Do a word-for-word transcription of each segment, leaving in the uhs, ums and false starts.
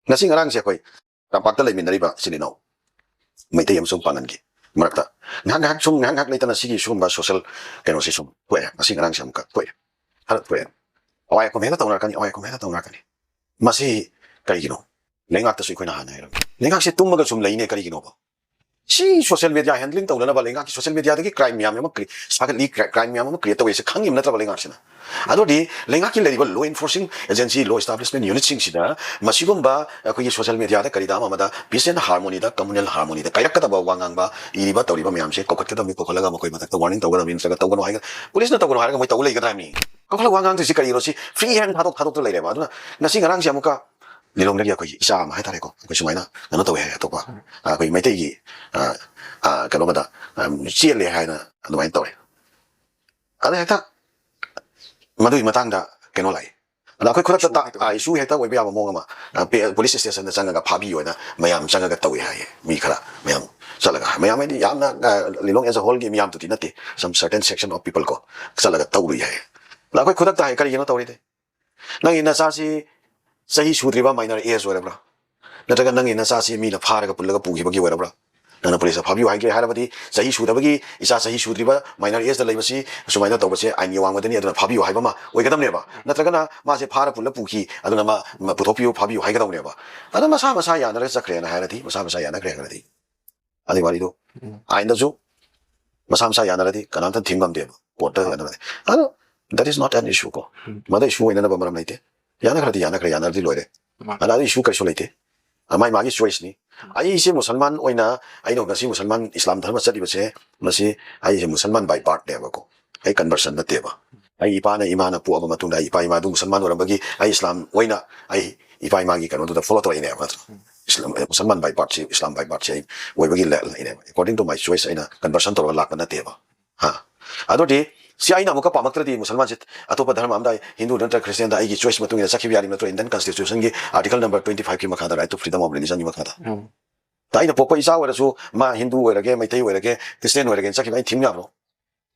ꯉꯁꯤ ꯉꯔꯥꯡꯁꯦ ꯑꯩꯈꯣꯏ ꯇꯝꯄꯥꯛꯇ ꯂꯩꯃꯤꯟꯅꯔꯤꯕ ꯏꯆꯤꯜ ꯏꯅꯥꯎ ꯃꯩꯇꯩ ꯑꯃꯁꯨꯡ ꯄꯥꯉꯜꯒꯤ ꯃꯔꯛꯇ ꯉꯥꯏꯍꯥꯛ ꯉꯥꯏꯍꯥꯛ ꯁꯨꯝ, ꯉꯥꯏꯍꯥꯛ ꯉꯥꯏꯍꯥꯛ ꯂꯩꯇꯅ ꯁꯤꯒꯤ ꯁꯤꯒꯨꯝꯕ ꯁꯣꯁꯦꯜ ꯀꯩꯅꯣꯁꯤ ꯁꯨꯝ ꯊꯣꯛꯑꯦ꯫ ꯉꯁꯤ ꯉꯔꯥꯡꯁꯦ ꯑꯃꯨꯛꯀ ꯊꯣꯛꯑꯦ, ꯈꯔ ꯊꯣꯛꯑꯦ꯫ ꯑꯋꯥꯏ ꯑꯈꯨꯝ ꯍꯦꯛꯇ ꯇꯧꯅꯔꯛꯀꯅꯤ, ꯑꯋꯥꯏ ꯑꯈꯨꯝ ꯍꯦꯛꯇ ꯇꯧꯅꯔꯛꯀꯅꯤ꯫ ꯃꯁꯤ ꯀꯔꯤꯒꯤꯅꯣ? ꯂꯩꯉꯥꯛꯇꯁꯨ ꯑꯩꯈꯣꯏꯅ ꯍꯥꯟꯅ ꯍꯥꯏꯔꯝꯃꯤ, ꯂꯩꯉꯥꯛꯁꯦ ꯇꯨꯝꯃꯒ ꯁꯨꯝ ꯂꯩꯅꯦ, ꯀꯔꯤꯒꯤꯅꯣꯕ? ꯁꯤ ꯁꯣꯁꯦꯜ ꯃꯦꯗꯤꯌꯥ ꯍꯦꯟꯗꯂꯤꯡ ꯇꯧꯅꯅꯕ ꯂꯩꯉꯥꯛꯀꯤ ꯁꯣꯁꯦꯜ ꯃꯦꯗꯤꯌꯥꯗꯒꯤ ꯀ꯭ꯔꯥꯏꯝ ꯃꯌꯥꯝ ꯑꯃ ꯀ꯭ꯔꯤ-, ꯁꯥꯒꯠꯂꯤ, ꯀ꯭ꯔꯥꯏꯝ ꯃꯌꯥꯝ ꯑꯃ ꯀ꯭ꯔꯤꯌꯦꯠ ꯇꯧꯋꯦꯁꯦ ꯈꯪꯉꯤꯕ ꯅꯠꯇ꯭ꯔꯕ ꯂꯩꯉꯥꯛꯁꯤꯅ? ꯑꯗꯨꯗꯤ ꯂꯩꯉꯥꯛꯀꯤ ꯂꯩꯔꯤꯕ ꯂꯣ ꯏꯟꯐꯣꯔꯁꯤꯡ ꯑꯦꯖꯦꯟꯁꯤ, ꯂꯣ ꯏꯁꯇꯥꯕ꯭ꯂꯤꯁꯃꯦꯟ ꯌꯨꯅꯤꯠꯁꯤꯡꯁꯤꯗ ꯃꯁꯤꯒꯨꯝꯕ ꯑꯩꯈꯣꯏꯒꯤ ꯁꯣꯁꯦꯜ ꯃꯦꯗꯤꯌꯥꯗ ꯀꯔꯤꯗ ꯑꯃ ꯑꯃꯗ ꯄꯤꯁ ꯑꯦꯟ ꯍꯥꯔꯃꯣꯅꯤꯗ, ꯀꯝꯃꯨꯅꯦꯜ ꯍꯥꯔꯃꯣꯅꯤꯗ ꯀꯥꯏꯔꯛꯀꯗꯕ ꯋꯥ ꯉꯥꯡꯕ, ꯏꯔꯤꯕ ꯇꯧꯔꯤꯕ ꯃꯌꯥꯝꯁꯦ ꯀꯧꯈꯠꯀꯗꯕꯅꯤ, ꯀꯧꯈꯠꯂꯒ ꯃꯈꯣꯏ ꯃꯊꯛꯇ ꯋꯥꯔꯅꯤꯡ ꯇꯧꯒꯗꯕꯅꯤ, ꯅꯠꯇ꯭ꯔꯒ ꯇꯧꯒꯅꯨ ꯍꯥꯏꯒ-, ꯄꯨꯂꯤꯁꯅ ꯇꯧꯒꯅꯨ ꯍꯥꯏꯔꯒ ꯃꯣꯏ ꯇꯧ ꯂꯩꯒꯗ꯭ꯔꯥ ꯃꯤ? ꯀꯧꯈꯠꯂꯒ ꯋꯥ ꯉꯥꯡꯗꯣꯏꯁꯤ ꯀꯔꯤꯅꯣ? ꯁꯤ ꯐ꯭ꯔꯤ ꯍꯦꯟ ꯊꯥꯗꯣꯛ ꯊꯥꯗꯣꯛꯇ ꯂꯩꯔꯦꯕ꯫ ꯑꯗꯨꯅ ꯉꯁꯤ ꯉꯔꯥꯡꯁꯦ ꯑꯃꯨꯛꯀ ꯂꯤꯂꯣꯡꯗꯒꯤ ꯑꯩꯈꯣꯏꯒꯤ ꯏꯆꯥ ꯑꯃ ꯍꯥꯏꯇꯥꯔꯦꯀꯣ, ꯑꯩꯈꯣꯏ ꯁꯨꯃꯥꯏꯅ ꯀꯩꯅꯣ ꯇꯧꯋꯦ ꯍꯥꯏ, ꯑꯇꯣꯞꯄ, ꯑ, ꯑꯩꯈꯣꯏ ꯃꯩꯇꯩꯒꯤ, ꯑ, ꯑ, ꯀꯩꯅꯣꯃꯗ, ꯑ, ꯆꯦꯜꯂꯦ ꯍꯥꯏꯅ ꯑꯗꯨꯃꯥꯏꯅ ꯇꯧꯔꯦ꯫ ꯑꯗ ꯍꯦꯛꯇ ꯃꯗꯨꯒꯤ ꯃꯇꯥꯡꯗ ꯀꯩꯅꯣ ꯂꯥꯛꯏ꯫ ꯑꯗ ꯑꯩꯈꯣꯏ ꯈꯨꯗꯛꯇ ꯏꯁꯨ ꯇꯥ-, ꯍꯦꯛꯇ ꯑ, ꯏꯁꯨ ꯍꯦꯛꯇ ꯑꯣꯏꯕ ꯌꯥꯕ ꯃꯑꯣꯡ ꯑꯃ, ꯑ, ꯄꯦ-, ꯄꯨꯂꯤꯁ ꯏꯁꯇꯦꯁꯟꯗ ꯆꯪꯉꯒ ꯐꯥꯕꯤꯌꯨ ꯍꯥꯏꯅ ꯃꯌꯥꯝ ꯆꯪꯉꯒ ꯇꯧꯏ ꯍꯥꯏꯌꯦ꯫ ꯃꯤ ꯈꯔ ꯃꯌꯥꯝ ꯆꯠꯂꯒ, ꯃꯌꯥꯝ ꯍꯥꯏꯗꯤ ꯌꯥꯝꯅ, ꯑ, ꯂꯤꯂꯣꯡ as a whole ꯒꯤ ꯃꯤꯌꯥꯝꯗꯨꯗꯤ ꯅꯠꯇꯦ, some certain section of people ꯀꯣ, ꯆꯠꯂꯒ ꯇꯧꯔꯨꯏ ꯍꯥꯏꯌꯦ꯫ ꯑꯗ ꯑꯩꯈꯣꯏ ꯈꯨꯗꯛꯇ ꯍꯥꯏ, "ꯀꯔꯤꯒꯤꯅꯣ ꯇꯧꯔꯤꯗꯤ? ꯅꯪꯒꯤ ꯅꯆꯥꯁꯤ ꯆꯍꯤ ꯁꯨꯗ꯭ꯔꯤꯕ, ꯃꯥꯏꯅꯔ ꯑꯦꯖ ꯑꯣꯏꯔꯕ꯭ꯔꯥ? ꯅꯠꯇ꯭ꯔꯒ ꯅꯪꯒꯤ ꯅꯆꯥꯁꯤ ꯃꯤꯅ ꯐꯥꯔꯒ ꯄꯨꯜꯂꯒ ꯄꯨꯈꯤꯕꯒꯤ ꯑꯣꯏꯔꯕ꯭ꯔꯥ? ꯅꯪꯅ ꯄꯨꯂꯤꯁꯇ ꯐꯥꯕꯤꯌꯨ ꯍꯥꯏꯒꯦ ꯍꯥꯏꯔꯕꯗꯤ ꯆꯍꯤ ꯁꯨꯗꯕꯒꯤ, ꯏꯆꯥ ꯆꯍꯤ ꯁꯨꯗ꯭ꯔꯤꯕ ꯃꯥꯏꯅꯔ ꯑꯦꯖꯇ ꯂꯩꯕꯁꯤ ꯁꯨꯃꯥꯏꯅ ꯇꯧꯕꯁꯦ ꯑꯥꯏꯟꯒꯤ ꯋꯥꯡꯃꯗꯅꯤ, ꯑꯗꯨꯅ ꯐꯥꯕꯤꯌꯨ ꯍꯥꯏꯕ ꯑꯃ ꯑꯣꯏꯒꯗꯕꯅꯦꯕ꯫ ꯅꯠꯇ꯭ꯔꯒꯅ ꯃꯥꯁꯦ ꯐꯥꯔ ꯄꯨꯜꯂ ꯄꯨꯈꯤ, ꯑꯗꯨꯅ ꯃꯥ, ꯃꯥ ꯄꯨꯊꯣꯛꯄꯤꯌꯨ, ꯐꯥꯕꯤꯌꯨ ꯍꯥꯏꯒꯗꯧꯅꯦꯕ꯫ ꯑꯗꯨ ꯃꯁꯥ ꯃꯁꯥ ꯌꯥꯅꯔꯒ ꯆꯠꯈ꯭ꯔꯦꯅ ꯍꯥꯏꯔꯗꯤ, ꯃꯁꯥ ꯃꯁꯥ ꯌꯥꯅꯈ꯭ꯔꯦ ꯍꯥꯏꯔꯗꯤ, ꯑꯗꯨꯒꯤ ꯋꯥꯔꯤꯗꯣ ꯎꯝ꯫ ꯑꯥꯏꯟꯗꯁꯨ ꯃꯁꯥ ꯃꯁꯥ ꯌꯥꯅꯔꯗꯤ ꯀꯅꯥꯝꯇ ꯊꯤꯡ ꯉꯝꯗꯦꯕ, ꯀꯣꯔꯠꯇ ꯌꯥꯅꯔꯗꯤ꯫ ꯑꯗꯣ that is not an issue ꯀꯣ꯫ ꯎꯝ꯫ ꯃꯗꯨ ꯏꯁꯨ ꯑꯣꯏꯅꯅꯕ ꯃꯔꯝ ꯂꯩꯇꯦ꯫ ꯌꯥꯅꯈ꯭ꯔꯗꯤ ꯌꯥꯅꯈ꯭ꯔꯦ, ꯌꯥꯅꯔꯗꯤ ꯂꯣꯏꯔꯦ꯫ ꯃꯥꯅꯤ꯫ ꯑꯗ ꯑꯗꯨ ꯏꯁꯨ ꯀꯔꯤꯁꯨ ꯂꯩꯇꯦ꯫ ꯑ, ꯃꯥꯏ ꯃꯥꯒꯤ ꯆꯣꯏꯁꯅꯤ꯫ ꯎꯝ꯫ ꯑꯩꯁꯦ ꯃꯨꯁꯜꯃꯥꯟ ꯑꯣꯏꯅ, ꯑꯩꯅ ꯉꯁꯤ ꯃꯨꯁꯜꯃꯥꯟ ꯏꯁꯂꯥꯝ ꯙꯔꯃ ꯆꯠꯂꯤꯕꯁꯦ, ꯃꯁꯤ ꯑꯩꯁꯦ ꯃꯨꯁꯜꯃꯥꯟ by birth ꯅꯦꯕꯀꯣ꯫ ꯑꯩ ꯀꯟꯚꯔꯁꯟ ꯅꯠꯇꯦꯕ꯫ ꯑꯩ ꯏꯄꯥꯅ, ꯏꯃꯥꯅ ꯄꯣꯛꯑꯕ ꯃꯇꯨꯡꯗ ꯑꯩ ꯏꯄꯥ ꯏꯃꯥꯗꯨ ꯃꯨꯁꯜꯃꯥꯟ ꯑꯣꯏꯔꯝꯕꯒꯤ ꯑꯩ ꯏꯁꯂꯥꯝ ꯑꯣꯏꯅ ꯑꯩ ꯏꯄꯥ ꯏꯃꯥꯒꯤ ꯀꯩꯅꯣꯗꯨꯗ ꯐꯣꯂꯣ ꯇꯧꯔꯛꯏꯅꯦꯕ ꯅꯠꯇ꯭ꯔꯣ? ꯎꯝ꯫ ꯏꯁꯂꯥꯝ, ꯃꯨꯁꯜꯃꯥꯟ by birth ꯁꯤ, ꯏꯁꯂꯥꯝ by birth ꯁꯤ ꯑꯩ ꯑꯣꯏꯕꯒꯤ ꯂ-, ꯂꯩꯅꯦꯕ꯫ According to my choice ꯑꯩꯅ ꯀꯟꯚꯔꯁꯟ ꯇꯧꯔꯒ ꯂꯥꯛꯄ ꯅꯠꯇꯦꯕ꯫ ꯍꯥ? ꯑꯗꯨꯗꯤ ꯁꯤ ꯑꯩꯅ ꯑꯃꯨꯛꯀ ꯄꯥꯝꯃꯛꯇ꯭ꯔꯗꯤ ꯃꯨꯁꯜꯃꯥꯟꯁꯦ ꯑꯇꯣꯞꯄ ꯙꯔꯃ ꯑꯃꯗ ꯍꯤꯟꯗꯨ ꯅꯠꯇ꯭ꯔ ꯈ꯭ꯔꯤꯁꯇꯤꯌꯥꯟꯗ ꯑꯩꯒꯤ ꯆꯣꯏꯁ ꯃꯇꯨꯡ ꯏꯟꯅ ꯆꯠꯈꯤꯕ ꯌꯥꯔꯤ ꯅꯠꯇ꯭ꯔꯣ? Indian Constitution ꯒꯤ Article number twenty five ꯀꯤ ꯃꯈꯥꯗ, right to freedom of religion ꯒꯤ ꯃꯈꯥꯗ꯫ ꯎꯝ꯫ ꯇ ꯑꯩꯅ ꯄꯣꯛꯄ ꯏꯆꯥ ꯑꯣꯏꯔꯁꯨ, ꯃꯥ ꯍꯤꯟꯗꯨ ꯑꯣꯏꯔꯒꯦ, ꯃꯩꯇꯩ ꯑꯣꯏꯔꯒꯦ, ꯈ꯭ꯔꯤꯁꯇꯤꯌꯥꯟ ꯑꯣꯏꯔꯒꯦꯅ ꯆꯠꯈꯤꯕ ꯑꯩ ꯊꯤꯡ ꯌꯥꯕ꯭ꯔꯣ?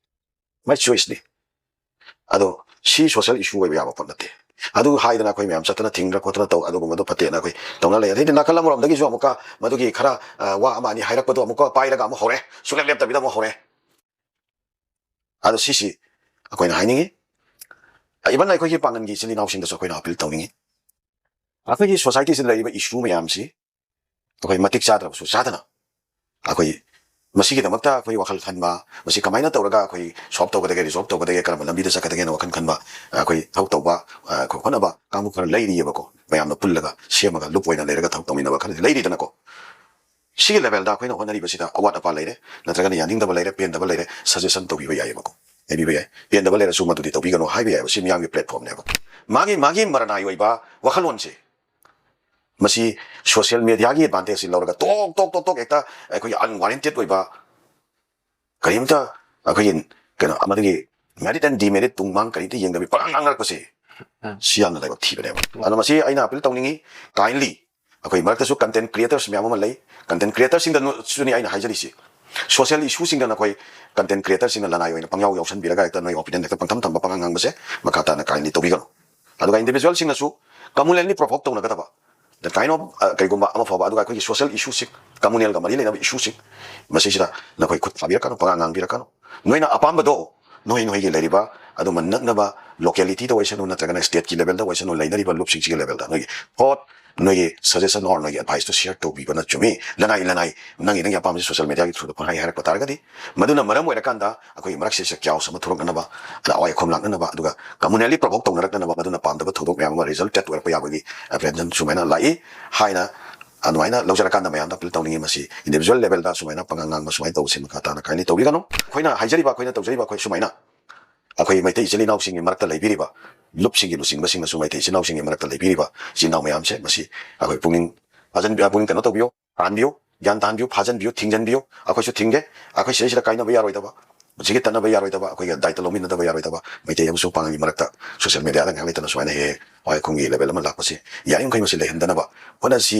My choice ꯅꯤ꯫ ꯑꯗꯣ ꯁꯤ ꯁꯣꯁꯦꯜ ꯏꯁꯨ ꯑꯣꯏꯕ ꯌꯥꯕ ꯄꯣꯠ ꯅꯠꯇꯦ꯫ ꯑꯗꯨ ꯍꯥꯏꯗꯅ ꯑꯩꯈꯣꯏ ꯃꯌꯥꯝ ꯆꯠꯇꯅ ꯊꯤꯡꯗꯅ ꯈꯣꯠꯇꯅ ꯇꯧ, ꯑꯗꯨꯒꯨꯝꯕꯗꯣ ꯐꯠꯇꯦꯅ ꯑꯩꯈꯣꯏ ꯇꯧꯅ ꯂꯩ꯫ ꯑꯗꯩꯗꯤ ꯅꯥꯀꯜ ꯑꯃꯔꯣꯝꯗꯒꯤꯁꯨ ꯑꯃꯨꯛꯀ ꯃꯗꯨꯒꯤ ꯈꯔ, ꯑ, ꯋꯥ ꯑꯃ ꯑꯅꯤ ꯍꯥꯏꯔꯛꯄꯗꯣ ꯑꯃꯨꯛꯀ ꯄꯥꯏꯔꯒ ꯑꯃꯨꯛ ꯍꯧꯔꯦ, ꯁꯨꯡꯂꯦꯞ ꯂꯦꯞꯇꯕꯤꯗ ꯑꯃꯨꯛ ꯍꯧꯔꯦ꯫ ꯑꯗꯣ ꯁꯤꯁꯤ ꯑꯩꯈꯣꯏꯅ ꯍꯥꯏꯅꯤꯡꯉꯤ꯫ Even ꯑꯩꯈꯣꯏꯒꯤ ꯄꯥꯡꯒꯜꯒꯤ ꯏꯆꯤꯜ ꯏꯅꯥꯎꯁꯤꯡꯗꯁꯨ ꯑꯩꯈꯣꯏꯅ ꯑꯄꯤꯜ ꯇꯧꯅꯤꯡꯉꯤ꯫ ꯑꯩꯈꯣꯏꯒꯤ ꯁꯣꯁꯥꯏꯇꯤꯁꯤꯗ ꯂꯩꯔꯤꯕ ꯏꯁꯨ ꯃꯌꯥꯝꯁꯤ ꯑꯩꯈꯣꯏ ꯃꯇꯤꯛ ꯆꯥꯗ꯭ꯔꯕꯁꯨ ꯆꯥꯗꯅ, ꯑꯩꯈꯣꯏ ꯃꯁꯤꯒꯤꯗꯃꯛꯇ ꯑꯩꯈꯣꯏ ꯋꯥꯈꯜ ꯈꯟꯕ, ꯃꯁꯤ ꯀꯃꯥꯏꯅ ꯇꯧꯔꯒ ꯑꯩꯈꯣꯏ ꯁꯣꯜꯕ ꯇꯧꯒꯗꯒꯦ, ꯔꯤꯖꯣꯜꯕ ꯇꯧꯒꯗꯒꯦ, ꯀꯔꯝꯕ ꯂꯝꯕꯤꯗ ꯆꯠꯀꯗꯒꯦꯅ ꯋꯥꯈꯜ ꯈꯟꯕ, ꯑꯩꯈꯣꯏ ꯊꯕꯛ ꯇꯧꯕ, ꯑꯩꯈꯣꯏ ꯍꯣꯠꯅꯕ ꯀꯥꯡꯕꯨ ꯈꯔ ꯂꯩꯔꯤꯑꯕꯀꯣ꯫ ꯃꯌꯥꯝꯅ ꯄꯨꯜꯂꯒ ꯁꯦꯝꯃꯒ ꯂꯨꯞ ꯑꯣꯏꯅ ꯂꯩꯔꯒ ꯊꯕꯛ ꯇꯧꯃꯤꯟꯅꯕ ꯈꯔꯗꯤ ꯂꯩꯔꯤꯗꯅꯀꯣ꯫ ꯁꯤꯒꯤ ꯂꯦꯚꯦꯜꯗ ꯑꯩꯈꯣꯏꯅ ꯍꯣꯠꯅꯔꯤꯕꯁꯤꯗ ꯑꯋꯥꯠ ꯑꯄꯥ ꯂꯩꯔꯦ, ꯅꯠꯇ꯭ꯔꯒꯅ ꯌꯥꯅꯤꯡꯗꯕ ꯂꯩꯔꯦ, ꯄꯦꯟꯗꯕ ꯂꯩꯔꯦ, ꯁꯖꯦꯁꯟ ꯇꯧꯕꯤꯕ ꯌꯥꯏꯑꯕꯀꯣ, ꯍꯥꯏꯕꯤꯕ ꯌꯥꯏ꯫ ꯄꯦꯟꯗꯕ ꯂꯩꯔꯁꯨ ꯃꯗꯨꯗꯤ ꯇꯧꯕꯤꯒꯅꯨ ꯍꯥꯏꯕ ꯌꯥꯏꯑꯕ꯫ ꯁꯤ ꯃꯤꯌꯥꯝꯒꯤ ꯄ꯭ꯂꯦꯠꯐꯣꯝꯅꯦꯕ꯫ ꯃꯥꯒꯤ, ꯃꯥꯒꯤ ꯃꯔꯅꯥꯏ ꯑꯣꯏꯕ ꯋꯥꯈꯜꯂꯣꯟꯁꯦ, ꯃꯁꯤ ꯁꯣꯁꯤꯌꯦꯜ ꯃꯦꯗꯤꯌꯥꯒꯤ ꯑꯦꯗꯚꯥꯟꯇꯦꯖꯁꯤ ꯂꯧꯔꯒ ꯇꯣꯛ ꯇꯣꯛ ꯇꯣꯛ ꯇꯣꯛ ꯍꯦꯛꯇ ꯑꯩꯈꯣꯏꯒꯤ ꯑꯟꯋꯥꯔꯦꯟꯇꯦꯠ ꯑꯣꯏꯕ, ꯀꯔꯤꯝꯇ ꯑꯩꯈꯣꯏꯒꯤ ꯀꯩꯅꯣ ꯑꯃꯗꯒꯤ ꯃꯦꯔꯤꯠ ꯑꯦꯟ ꯗꯤꯃꯦꯔꯤꯠ, ꯇꯨꯡ ꯃꯥꯡ ꯀꯔꯤꯝꯇ ꯌꯦꯡꯗꯕꯤ ꯄꯉꯥꯡ ꯉꯥꯡꯅꯔꯛꯄꯁꯦ, ꯎꯝ꯫ ꯁꯤ ꯌꯥꯝꯅ ꯂꯥꯏꯕꯛ ꯊꯤꯕꯅꯦꯕ꯫ ꯎꯝ꯫ ꯑꯗꯣ ꯃꯁꯤ ꯑꯩꯅ ꯑꯄꯤꯜ ꯇꯧꯅꯤꯡꯉꯤ, kindly ꯑꯩꯈꯣꯏ ꯃꯔꯛꯇꯁꯨ ꯀꯟꯇꯦꯟ ꯀ꯭ꯔꯤꯌꯦꯇꯔꯁ ꯃꯌꯥꯝ ꯑꯃ ꯂꯩ꯫ ꯀꯟꯇꯦꯟ ꯀ꯭ꯔꯤꯌꯦꯇꯔꯁꯤꯡꯗꯁꯨꯅꯤ ꯑꯩꯅ ꯍꯥꯏꯖꯔꯤꯁꯤ꯫ ꯁꯣꯁꯤꯌꯦꯜ ꯏꯁꯨꯁꯤꯡꯗ ꯅꯈꯣꯏ ꯀꯟꯇꯦꯟ ꯀ꯭ꯔꯤꯌꯦꯇꯔꯁꯤꯡꯅ ꯂꯅꯥꯏ ꯑꯣꯏꯅ ꯄꯪꯌꯥꯎ ꯌꯥꯎꯁꯟꯕꯤꯔꯒ ꯍꯦꯛꯇ ꯅꯣꯏ ꯑꯣꯄꯤꯅꯤꯌꯟ ꯍꯦꯛꯇ ꯄꯪꯊꯝ ꯊꯝꯕ, ꯄꯉꯥꯡ ꯉꯥꯡꯕꯁꯦ ꯃꯈꯥ ꯇꯥꯅ kindly ꯇꯧꯕꯤꯒꯅꯨ꯫ ꯑꯗꯨꯒ ꯏꯟꯗꯤꯕꯤꯖꯨꯋꯦꯜꯁꯤꯡꯅꯁꯨ ꯀꯝꯃꯨꯅꯦꯜꯂꯤ ꯄ꯭ꯔꯣꯚꯣꯛ ꯇꯧꯅꯒꯗꯕ, the kind of, ꯑ, ꯀꯩꯒꯨꯝꯕ ꯑꯃ ꯐꯥꯎꯕ, ꯑꯗꯨꯒ ꯑꯩꯈꯣꯏꯒꯤ ꯁꯣꯁꯤꯌꯦꯜ ꯏꯁꯨꯁꯤꯡ, ꯀꯝꯃꯨꯅꯦꯜꯒ ꯃꯔꯤ ꯂꯩꯅꯕ ꯏꯁꯨꯁꯤꯡ, ꯃꯁꯤꯁꯤꯗ ꯅꯈꯣꯏ ꯈꯨꯠ ꯊꯥꯕꯤꯔꯛꯀꯅꯨ, ꯄꯉꯥꯡ ꯉꯥꯡꯕꯤꯔꯛꯀꯅꯨ꯫ ꯅꯣꯏꯅ ꯑꯄꯥꯝꯕꯗꯣ ꯅꯣꯏ ꯅꯣꯏꯒꯤ ꯂꯩꯔꯤꯕ ꯑꯗꯨꯝꯕ ꯅꯛꯅꯕ ꯂꯣꯀꯦꯂꯤꯇꯤꯗ ꯑꯣꯏꯁꯅꯨ, ꯅꯠꯇ꯭ꯔꯒꯅ ꯁ꯭ꯇꯦꯠꯀꯤ ꯂꯦꯚꯦꯜꯗ ꯑꯣꯏꯁꯅꯨ, ꯂꯩꯅꯔꯤꯕ ꯂꯨꯞꯁꯤꯡꯁꯤꯒꯤ ꯂꯦꯚꯦꯜꯗ ꯅꯣꯏꯒꯤ ꯊꯣꯠ, ꯅꯣꯏꯒꯤ ꯁꯖꯦꯁꯟ ꯑꯣꯔ ꯅꯣꯏꯒꯤ ꯑꯦꯗꯚꯥꯏꯁꯇꯣ ꯁꯤꯌꯔ ꯇꯧꯕꯤꯕꯅ ꯆꯨꯝꯃꯤ꯫ ꯂꯅꯥꯏ, ꯂꯅꯥꯏ, ꯅꯪꯒꯤ, ꯅꯪꯒꯤ ꯑꯄꯥꯝꯕꯁꯤ ꯁꯣꯁꯤꯌꯦꯜ ꯃꯦꯗꯤꯌꯥꯒꯤ ꯊ꯭ꯔꯨꯗ ꯄꯪꯍꯥꯏ ꯍꯥꯏꯔꯛꯄ ꯇꯥꯔꯒꯗꯤ, ꯃꯗꯨꯅ ꯃꯔꯝ ꯑꯣꯏꯔꯀꯥꯟꯗ ꯑꯩꯈꯣꯏꯒꯤ ꯃꯔꯛꯁꯤꯗ ꯀ꯭ꯌꯥꯎꯁ ꯑꯃ ꯊꯣꯔꯛꯅꯅꯕ, ꯑꯗ ꯑꯋꯥꯏ ꯑꯈꯨꯝ ꯂꯥꯛꯅꯅꯕ, ꯑꯗꯨꯒ ꯀꯝꯃꯨꯅꯦꯜꯂꯤ ꯄ꯭ꯔꯣꯚꯣꯛ ꯇꯧꯅꯔꯛꯅꯅꯕ, ꯃꯗꯨꯅ ꯄꯥꯝꯗꯕ ꯊꯧꯗꯣꯛ ꯃꯌꯥꯝ ꯑꯃ ꯔꯤꯖꯜꯇꯦꯠ ꯑꯣꯏꯔꯛꯄ ꯌꯥꯕꯒꯤ ꯑꯦꯄ꯭ꯔꯤꯍꯦꯟꯁꯟ ꯁꯨꯃꯥꯏꯅ ꯂꯥꯛꯏ ꯍꯥꯏꯅ ꯑꯗꯨꯃꯥꯏꯅ ꯂꯧꯖꯔꯀꯥꯟꯗ ꯃꯌꯥꯝꯗ ꯑꯄꯤꯜ ꯇꯧꯅꯤꯡꯉꯤ꯫ ꯃꯁꯤ ꯏꯟꯗꯤꯕꯤꯖꯨꯋꯦꯜ ꯂꯦꯚꯦꯜꯗ ꯁꯨꯃꯥꯏꯅ ꯄꯉꯥꯡ ꯉꯥꯡꯕ ꯁꯨꯃꯥꯏꯅ ꯇꯧꯕꯁꯤ ꯃꯈꯥ ꯇꯥꯅ kindly ꯇꯧꯕꯤꯒꯅꯨ꯫ ꯑꯩꯈꯣꯏꯅ ꯍꯥꯏꯖꯔꯤꯕ, ꯑꯩꯈꯣꯏꯅ ꯇꯧꯖꯔꯤꯕ, ꯑꯩꯈꯣꯏ ꯁꯨꯃꯥꯏꯅ ꯑꯩꯈꯣꯏ ꯃꯩꯇꯩ ꯏꯆꯤꯜ ꯏꯅꯥꯎꯁꯤꯡꯒꯤ ꯃꯔꯛꯇ ꯂꯩꯕꯤꯔꯤꯕ ꯂꯨꯞꯁꯤꯡꯒꯤ ꯂꯨꯆꯤꯡꯕꯁꯤꯡꯅꯁꯨ ꯃꯩꯇꯩ ꯏꯆꯤꯜ ꯏꯅꯥꯎꯁꯤꯡꯒꯤ ꯃꯔꯛꯇ ꯂꯩꯕꯤꯔꯤꯕ ꯏꯆꯤꯜ ꯏꯅꯥꯎ ꯃꯌꯥꯝꯁꯦ, ꯃꯁꯤ ꯑꯩꯈꯣꯏ ꯄꯨꯛꯅꯤꯡ ꯐꯥꯖꯟꯕꯤ-, ꯄꯨꯛꯅꯤꯡ ꯀꯩꯅꯣ ꯇꯧꯕꯤꯌꯨ, ꯇꯥꯍꯟꯕꯤꯌꯨ, ꯒ꯭ꯌꯥꯟ ꯇꯥꯍꯟꯕꯤꯌꯨ, ꯐꯥꯖꯟꯕꯤꯌꯨ, ꯊꯤꯡꯖꯤꯟꯕꯤꯌꯨ꯫ ꯑꯩꯈꯣꯏꯁꯨ ꯊꯤꯡꯒꯦ꯫ ꯑꯩꯈꯣꯏ ꯁꯤꯗꯩꯁꯤꯗ ꯀꯥꯏꯅꯕ ꯌꯥꯔꯣꯏꯗꯕ, ꯄꯨꯟꯁꯤꯒꯤ ꯇꯠꯅꯕ ꯌꯥꯔꯣꯏꯗꯕ, ꯑꯩꯈꯣꯏꯒꯤ ꯗꯥꯏꯇ ꯂꯧꯃꯤꯟꯅꯗꯕ ꯌꯥꯔꯣꯏꯗꯕ ꯃꯩꯇꯩ ꯑꯃꯁꯨꯡ ꯄꯥꯉꯜꯒꯤ ꯃꯔꯛꯇ ꯁꯣꯁꯤꯌꯦꯜ ꯃꯦꯗꯤꯌꯥꯗ ꯉꯥꯏꯍꯥꯛ ꯂꯩꯇꯅ ꯁꯨꯃꯥꯏꯅ ꯍꯦꯛ ꯍꯦꯛ ꯋꯥꯍꯩ ꯈꯨꯝꯒꯤ ꯂꯦꯚꯦꯜ ꯑꯃ ꯂꯥꯛꯄꯁꯤ ꯌꯥꯔꯤꯃꯈꯩ ꯃꯁꯤ ꯂꯩꯍꯟꯗꯅꯕ ꯍꯣꯠꯅꯁꯤ꯫